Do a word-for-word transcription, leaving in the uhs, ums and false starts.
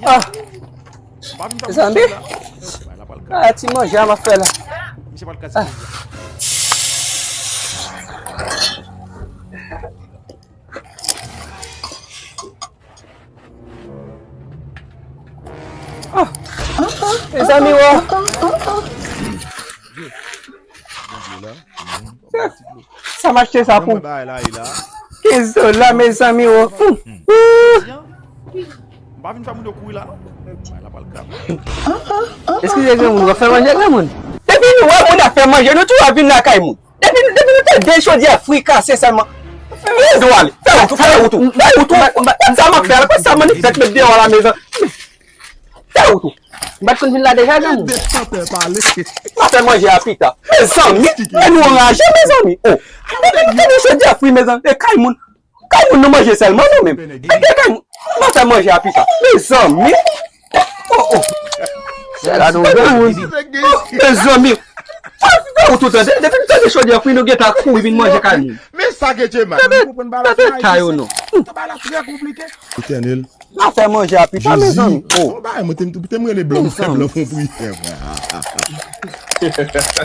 Ah, mezanmi. Ah, ti manje a m ap fè la. Ah. Ah, mezanmi, wo. Sa m achte sa pou kenz dola, mezanmi, wo. Eskize, granmoun, w ap fè manje, granmoun? Depi nou wè moun ap fè manje, nou tou ap vin lakay moun. Depi, depi nou tande chodyè frikase sèlman, fè wout ou ale. Fè wout ou, fè wout ou, fè wout ou. Sa m ap fè la, sa m annik fèt met deyò la, mezanmi. Fè wout ou. M pa t konn vin la deja, granmoun. M ap fè manje a pita. Mezanmi, men nou anraje, mezanmi. Oh, depi nou tande chodyè fri, mezanmi, e kay moun. Kay moun nou manje sèlman, nou menm. Kay moun, m ap fè manje a pita. Mezanmi. Oh, oh. Sè la nou granmoun. Oh, mezanmi. Fè wout ou tande. Depi nou tande chodyè fri, nou gentan kouri vin manje kay moun. Men sa ke Djema. Tande, tande ta yo non. Etènèl. M ap fè manje a pita, mezanmi. Oh. Bon, bagay, mwen te, te m rele blan, mwen fè blan fon priyè, frè.